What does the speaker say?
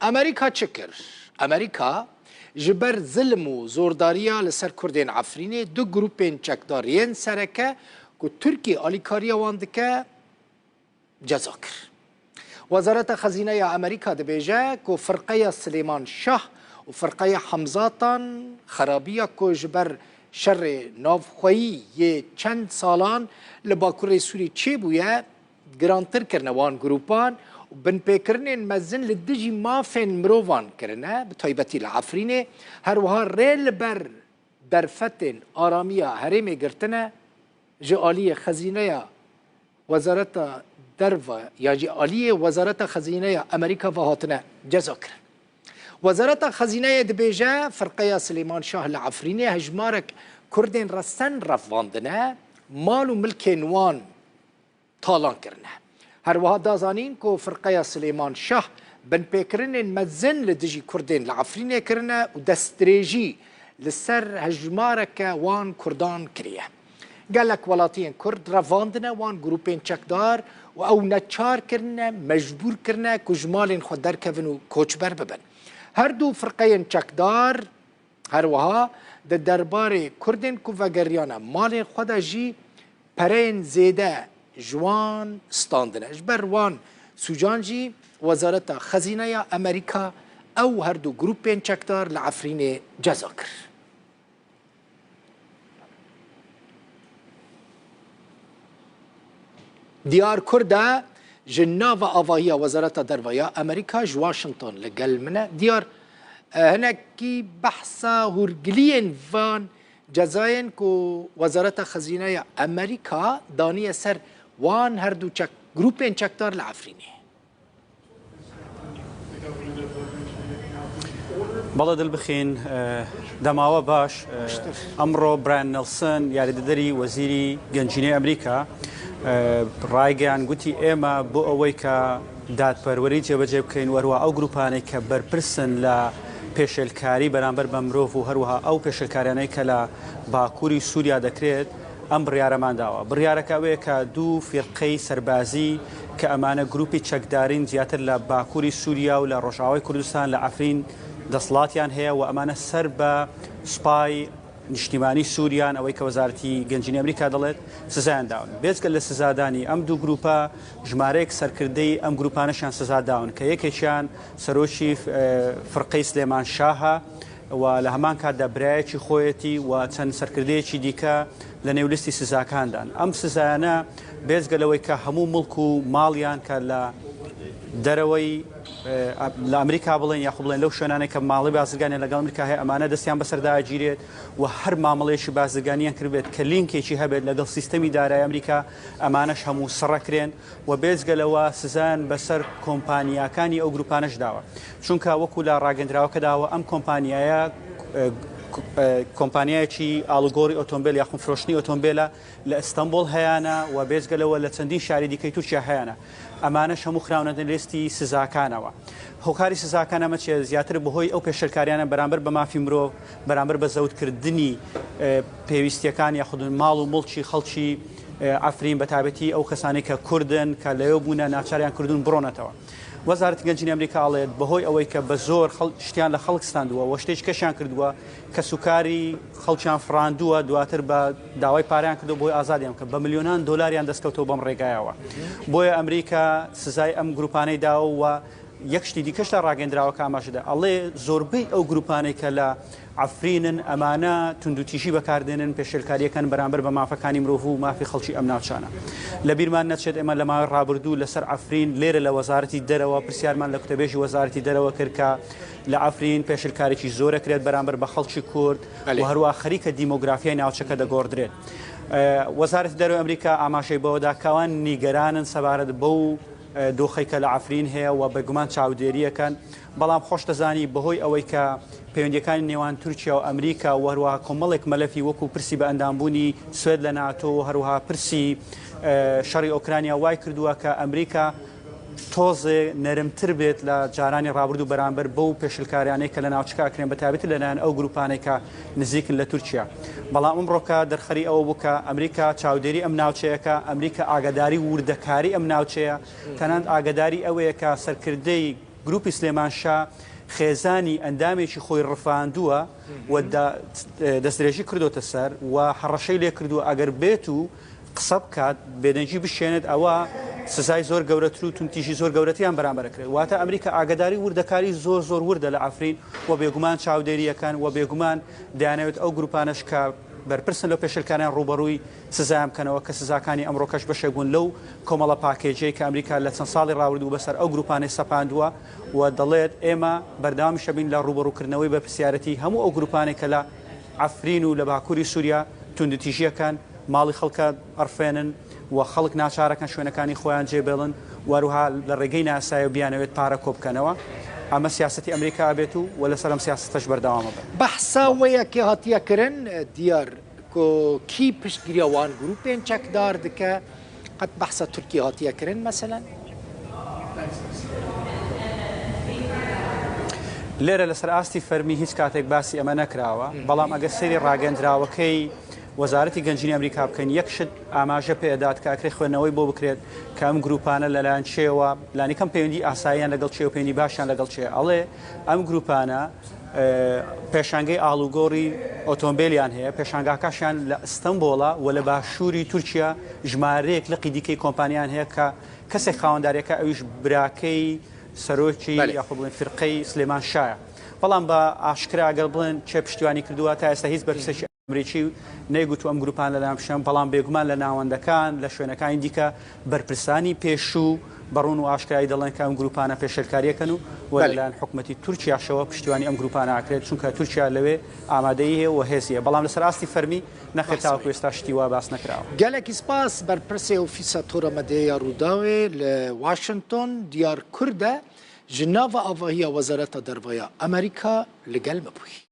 Amerîka çi kir? Amerîka ji ber zilm û zordariya li ser Kurdên Efrînê du grûpên çekdar yên sereke ku Tirkiye alîkariya wan dike ceza kir. Wezareta Xezîneya Amerîka dibêje ku Firqeya Silêman Şah û Firqeya Hemzatan xerabiya ku ji ber şerê navxweyî yê çend salan li bakurê Sûrî çêbûye girantir kirine wan grûpan û binpêkirinên mezin li dijî mafên mirovan kirine, bi taybetî li Efrînê, her wiha rê li ber derfetên aramiya herêmê girtine ji aliyê xezîneya Wezareta Derve ya jî aliyê Wezareta Xezîneya Amerîka ve hatine cezakirin. Wezareta Xezîneyê dibêje, Firqeya Silêman Şah li Efrînê hejmarek Kurdên resen revandine, mal û milkên wan talan kirine. Her wiha da zanîn ku Firqeya Silêman Şah binpêkirinên mezin li dijî Kurdên li Efrînê kirine û destdirêjî li ser hejmareke wan Kurdan kiriye. Gelek welatiyên Kurd revandine wan grûpên çekdar û ew neçar kirine, mecbûr kirine ku ji malên xwe derkevin û koçber bibin. Her du firqeyên çekdar her wiha di derbarê Kurdên ku vegeriyane malên xwe de jî pereyên zêde ji wan standine. Ji ber wan sûcan jî Wezareta Xezîneya Amerîka ew her du grûpên çekdar li Efrînê ceza kir. Diyar Kurd e ji nava avahiya Wezareta Derve ya Amerîka ji Washington li gel min e. Diyar hinekî behsa hûrgiliyên van cezayên ku Wezareta Xezîne ya Amerîka daniye ser wan her du çek grûpên çekdar li Efrînê. بەڵێ دلبخین دەماوە باش ئەمڕۆ برایان نێلسن یاریدەدەری وەزیری گەنجینەی ئەمریکا ڕایگەیان گوتی ئێمە بۆ ئەوەی کە دادپەروەری جێبەجێ بکەین وەروە ئەو گروپانەی کە بەرپرسن لە پێشێلکاری بەرامبەر بە مرۆڤ و هەروەها ئەو پێشێلکاریانەی کە لە باکووری سووریا دەکرێت ئەم بڕیارەمان داوە. بڕیارەکە ئەوەیە کە دوو فیرقەی سەربازی کە ئەمانە گروپی چەکدارین زیاتر لە باکووری سووریا و لە ڕۆژئاوای کوردستان لە عەفرین دەسڵاتیان هەیە و ئەمانە سەر بە سوپای نیشتیمانی سووریان ئەوەی کە وەزارەتی گەنجینەی ئەمریکا دەڵێت سزایان داون. بێجگە لە سزادانی ئەم دوو گروپە ژمارەیەک سەرکردەی ئەم گروپانەشیان سزا داون کە یەکێکیان سەرۆکی فرقەی سلێمان شاهە و لە هەمان کاتدا برایەکی خۆیەتی و چەند سەرکردەیەکی دیکە لە نێو لیستی سزاکاندان. ئەم سزایانە بێجگە لەوەی کە هەموو موڵک و ماڵیان کە لە دەرەوەی لە ئەمریکا بڵێن یاخود بڵێن لەو شوێنانەی کە ماڵی بازرگانیان لەگەڵ ئەمریکا هەیە ئەمانە دەستیان بەسەردا ئەگیرێت و هەر مامەڵەیەکی بازرگانیان کردبێت کە لینکێکی هەبێت لەگەڵ سیستەمی دارای ئەمریکا ئەمانەش هەموو سڕەکرێن و بێجگە لەوە سزایان بەسەر کۆمپانیاکانی ئەو گروپانەش داوە، چونکە وەکو لە ڕاگەندراوەکەدا هاوە ئەم کۆمپانیایە کۆمپانیایەکی ئاڵوگۆڕی ئۆتۆمبێل یاخود فرۆشتنی ئۆتۆمبێلە لە ئیستەنبوڵ هەیانە و بێجگە لەوە لە چەندین شاری دیکەی تورکیا هەیانە ئەمانەش هەموو خراونەتە لیستی سزاکانەوە. هۆکاری سزاکان ئەمە چیە؟ زیاتر بەهۆی ئەو پێشێلکاریانە بەرامبەر بە مافی مرۆڤ، بەرامبەر بە زەوتکردنی پێویستیەکان یاخود ماڵ و موڵکی خەڵکی عەفرین بەتایبەتی ئەو کەسانەی کە کوردن کە لەوێ بوونە ناچاریان کردوون بڕۆنەتەوە. وەزارەتی گەنجینەی ئەمریکا ئەڵێت بەهۆی ئەوەی کە بە زۆر شتیان لە خەڵک ستاندووە و شتێکی کەشیان کردووە کەسوکاری خەڵکیان فڕاندووە دواتر بە داوای پارەیان کردو بۆی ئازادیان بکەن بە ملیۆنان دۆلاریان دەستکەوتەوە بەم ڕێگایەوە بۆیە ئەمریکا سزای ئەم گروپانەی داوە و یەک شتی دیکەش لە ڕاگەندراوەکە ئاماژەدا ئەڵێ زۆربەی ئەو گروپانەی کە لە عەفرینن، ئەمانە توندوتیژی بەکاردێنن، پێشێلکارییەکەن بەرامبەر بە مافەکانی مرۆڤ و مافی خەڵکی ئەم ناوچانە. لەبیرمان نەچێت ئێمە لە ماوەی ڕابردوو لەسەر عەفرین لێرە لە وەزارەتی دەرەوە پرسیارمان لە کوتەبێژی وەزارەتی دەرەوە کرد کە لە عەفرین پێشلکارێکی زۆر ئەکرێت بەرامبەر بە خەڵکی کورد و هەروەها خەریکە دیمۆگرافیای ناوچەکە دەگۆڕدرێت. وەزارەتی دەرەوەی ئەمریکا ئاماژەی بەوەدا کە ئەوان نیگەرانن سەبارەت بەو دۆخەی کە لە عەفرین هەیە و بێگومان چاودێرییەکەن، بەڵام خۆش دەزانی بەهۆی ئەوەی کە پەیوەندییەکانی نێوان تورکیا و ئەمریکا و هەروەها کۆمەڵێک مەلەفی وەکو پرسی بە ئەندامبوونی سوێد لە ناتۆ و هەروەها پرسی شەڕی ئۆکرانیا وای کردووە کە ئەمریکا تۆزێ نەرمتر بێت لە جارانی ڕابردوو بەرامبەر بەو پێشلکاریانەی کە لە ناوچەکە ئەکرێن بە تایبەتی لەلایەن ئەو گروپانەی کە نزیکن لە تورکیا. بەڵام ئەمڕۆکە دەرخەری ئەوە بوو کە ئەمریکا چاودێری ئەم ناوچەیەکە، ئەمریکا ئاگاداری وردەکاری ئەم ناوچەیە، تەنانەت ئاگاداری ئەوەیە کە سەرکردەی. گروپی سلێمان شا خێزانی ئەندامێکی خۆی ڕفاندووە و دەستدرێژی کردۆتە سەر و هەڕەشەی لێ کردووە ئەگەر بێت و قسە بکات بێدەنگی بشێنێت ئەوە سزای زۆر گەورەتر و توندتیژی زۆر گەورەتریان بەرامبەر ئەکرێت واتە ئەمریکا ئاگاداری وردەکاری زۆر زۆر وردە لە عەفرین و بێگومان چاودێری ئەکەن و بێگومان دەیانەوێت ئەو گروپانەش کە بەرپرسن لەو پێشێلکاریان ڕووبەڕووی سزایان بکەنەوە کە سزاکانی ئەمڕۆکەش بەشێک بوون لەو کۆمەڵە پاکێجەی کە ئەمریکا لە چەند ساڵی ڕابردوو بەسەر ئەو گروپانەی سەپاندووە و دەڵێت ئێمە بەردەوامیش ئەبین لە ڕووبەڕووکردنەوەی بەرپرسیارەتی هەموو ئەو گروپانەی کە لە عەفرین و لە باکووری سووریا توندوتیژییەکان ماڵی خەڵکە ئەڕفێنن و خەڵک ناچارەکەن شوێنەکانی خۆیان جێبێڵن و هەروەها لە ڕێگەی نایاسایەوە بیانەوێت پارە کۆبکەنەوە. ئەمە سیاسەتی ئەمریکا ئەبێت و و لەسەر ئەم سیاسەتەش بەردەوام ئەبن. بەحسا وەیە کێ هاتیە کرن دیار کو کی پشتگیریا وان گروپێن چەکدار دکە قەت بەحسا تورکیە هاتیە کرن مەسەلەن؟ لێرە لەسەر ئاستی فەرمی هیچ کاتێک باسی ئەمە نەکراوە، بەڵام ئەگەر سەیری ڕاگەندراوەکەی وەزارەتی گەنجینەی ئەمریکا بکەین یەک شت ئاماژە پێ ئەدات کە ئەکرێ خوێندنەوەی بۆ بکرێت کە ئەم گروپانە لەلایەن چێوە لانیکەم پەیوەندی ئاساییان لەگەڵ چێ و پەیوەندی باشیان لەگەڵ چێ ئەڵێ ئەم گروپانە پێشانگەی ئاڵوگۆڕی ئۆتۆمبیلیان هەیە پێشانگاکەشیان لە ئەستەنبۆڵە و لە باشووری تورکیا ژمارەیەک لقی دیکەی کۆمپانیان هەیە کە کەسێک خاوەنداریەکە ئەویش براکەی سەرۆکی یاخۆ بڵێن فرقەی سلێمان شایە بەڵام بە ئاشکرا گەر بڵێن چێ پشتیوانی کردووە تا ئێستا هیچ بەرپرسێکی ئەمریکی نەیگوتووە ئەم گروپانە لەلایەن پشتیوان، بەڵام بێگومان لە ناوەندەکان، لە شوێنەکانی دیکە بەرپرسانی پێشوو بە ڕوون و ئاشکرایی دەڵێن کە ئەم گروپانە پێشێلکارییەکەن و و لەلایەن حکومەتی تورکیاشەوە پشتیوانی ئەم گروپانە ئەکرێت، چونکە تورکیا لەوێ ئامادەیی هەیە و هێزی هەیە، بەڵام لەسەر ئاستی فەرمی نەخێر تاوەکو ئێستا شتی وا باس نەکراوە. گەلەکی سپاس بەرپرسێ ئۆفیسا تۆرە مەدیاییا ڕووداوێ لە واشنتۆن دیار کوردە ji nava avahiya Wezareta Derve ya Amerîka li gel me bûyî.